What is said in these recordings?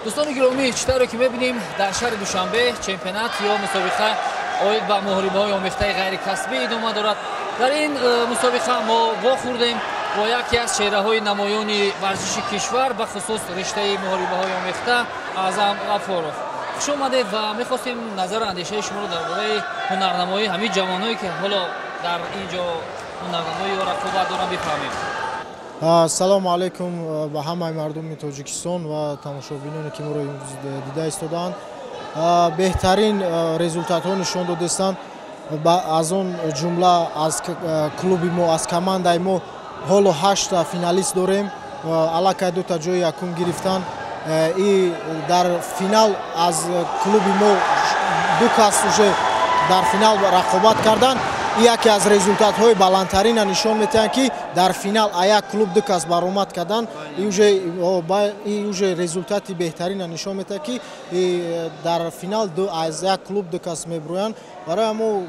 Дӯстони гиромӣ, чӣ тавре ки мебинем, дар шаҳри Душанбе чемпионат ё мусобиқа оид ба муҳорибаҳои омехтаи ғайрикасбӣ идома дорад. Дар ин мусобиқа мо вохӯрдем бо яке аз чеҳраҳои намоёни варзиши кишвар, бахусус риштаи муҳорибаҳои омехта, Аъзам Ғаффоров. Хуш омадед ва мехостем назару андешаи шуморо дар бораи ҳунарнамоии ҳамин ҷавонҳое, ки ҳоло дар ин ҷо ҳунарнамоӣ ё рақобат доранд, бифаҳмем. Салому алайкум ба ҳамаи мардуми Тоҷикистон ва тамошобиноне, ки моро имрӯз дида истодаанд. Беҳтарин результатҳо нишон додастанд. Аз он ҷумла аз клуби мо, аз командаи мо ҳоло ҳашта финалист дорем. Аллакай дута ҷои якум гирифтанд. И дар финал аз клуби мо ду кас уже дар финал рақобат карданд. Яке аз результатҳои баландтарина нишон медиҳанд, ки дар финал як клуб ду кас баромад карданд. И уже результати беҳтарина нишон медиҳад, ки дар финал аз як клуб ду кас мебироянд. Барои ҳамо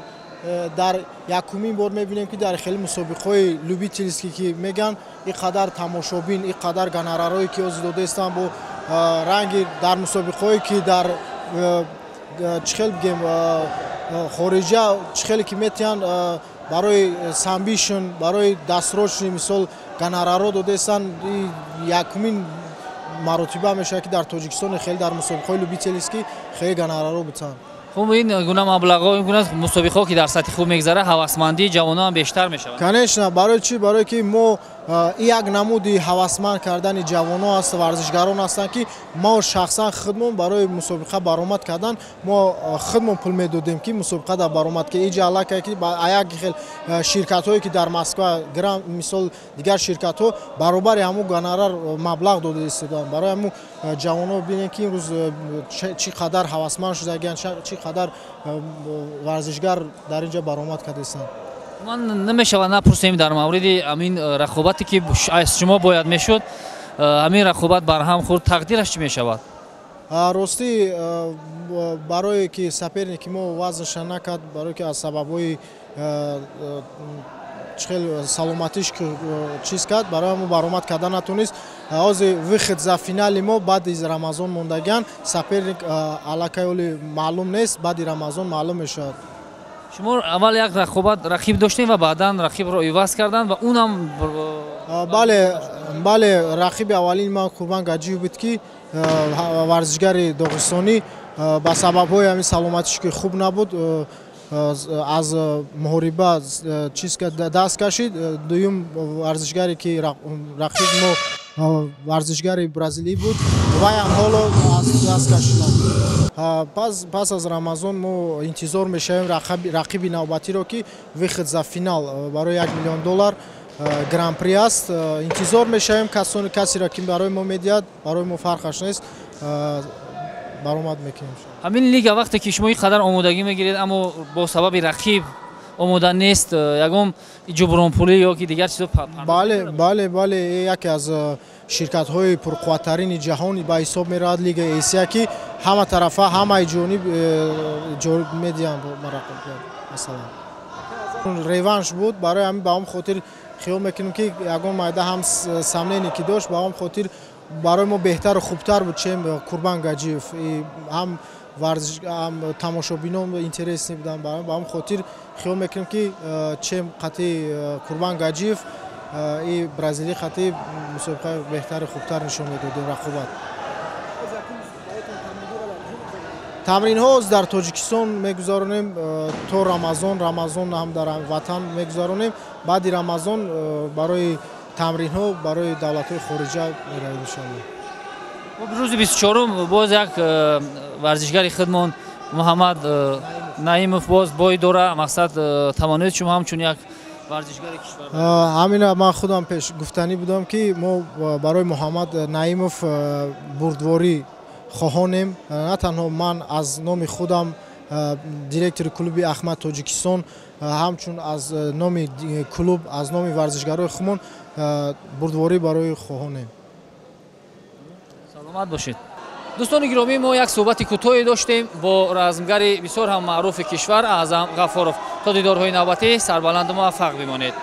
дар якумин бор мебинем, ки дар хеле мусобиқаҳои любительский, ки мегӯянд, ин қадар тамошобин, ин қадар гонорарҳое, ки ҳозир додаистанд, бо ранги дар мусобиқаҳое, ки дар чӣ хел бигем, хориҷа чӣ хеле ки метиҳанд, барои самбишн, барои дастрочни, мисол, гонорарҳо додаистанд. Якумин маротиба мешавад, ки дар Тоҷикистон хеле дар мусобиқаҳои любительский хеле гонорарҳо бутанд. Хуб, ин гуна маблағҳо, ин гуна мусобиқаҳо, ки дар сатҳи хуб мегзарад, ҳавасмандии ҷавонон ҳам бештар мешавад. Конечно, барои чӣ? Барое ки мо як намуди ҳавасманд кардани ҷавонон аст, варзишгарон ҳастанд, ки мо шахсан худмон барои мусобиқа баромад кардан мо худмон пул медодем, ки мусобиқа дар баромад, ки иҷа аллакай ки як хел ширкатҳое, ки дар Москва, мисол, дигар ширкатҳо баробари ҳамун гонорар маблағ дода истодаанд. Барои ҳамун ҷавонон бинем, ки имрӯз чӣ қадар ҳавасманд шудагианд, чӣ қадар варзишгар дар ин ҷо баромад кардаистанд. Ман намешавад напурсем дар мавриди ҳамин рақобате, ки аз шумо бояд мешуд. Ҳамин рақобат барҳам хӯрд, тақдираш чӣ мешавад? Ростӣ, барое ки соперники мо вазнша накард, барое ки аз сабабҳои чӣ хел саломатиш чиз кард, барои ҳамон баромад карда натонист. Ҳозир выход за финали мо баъди Рамазон мондагиан. Соперник аллакай оли маълум нест, баъди Рамазон маълум мешавад. Шумо аввал як рақобат рақиб доштем ва баъдан рақибро иваз карданд ва унам Бале, рақиби аввалини ман Қурбан Гаҷиев буд, ки варзишгари доғистонӣ, ба сабабҳои ҳамин саломатиш, ки хуб набуд, аз муҳориба чиз даст кашид. Дуюм варзишгаре, ки рақиб мо, варзишгари бразилӣ буд, вайам ҳоло даст кашиданд. Пас аз Рамазон мо интизор мешавем рақиби навбатиро, ки выход за финал барои 1 миллион доллар гран-при аст. Интизор мешавем касеро, ки барои мо медиҳад, барои мо фарқаш нест, баромад мекунем. Ҳамин лига, вақте ки шумо ин қадар омодагӣ мегиред, аммо бо сабаби рақиб омода нест, ягон ҷубронпулӣ ё ки дигар чизо? Бале, яке аз ширкатҳои пурқувваттарини ҷаҳон ба ҳисоб меравад лигаи ACA, ки ҳама тарафа, ҳамаи ҷониб медиҳанд. Масалан, реванш буд, барои ҳамин ба он хотир хиёл мекунем, ки ягон майда ҳам сомнение ки дошт, ба он хотир барои мо беҳтару хубтар буд, чем Курбан Гаҷиев. Ҳам варзиш, ҳам тамошобинон интересный буданд. Ба он хотир хиёл мекунем, ки чем қатъи Курбан Гаҷиев и бразилӣ қатъи мусобиқаи беҳтари хубтар нишон медодем рақобат. Тамринҳо дар Тоҷикистон мегузаронем то Рамазон. Рамазон ҳам дар ватан мегузаронем, баъди Рамазон барои тамринҳо барои давлатҳои хориҷа меравем, иншоалло. Рӯзи 24-ум боз як варзишгари худмон, Муҳаммад Наимов, боз бой дора. Мақсад, таманнои шумо ҳамчун як варзишгари кишвар? Ҳамина ман худам пеш гуфтанӣ будам, ки мо барои Муҳаммад Наимов бурдворӣ хоҳонем. На танҳо ман аз номи худам, директори клуби Ахмад Тоҷикистон, ҳамчун аз номи клуб, аз номи варзишгарои худмон бурдворӣ барои хоҳонем. Саломат бошед. Дӯстони гиромӣ, мо як суҳбати кӯтоҳе доштем бо размгари бисёр ҳам маъруфи кишвар, Аъзам Ғаффоров. То дидорҳои навбатӣ сарбаланду муваффақ бимонед.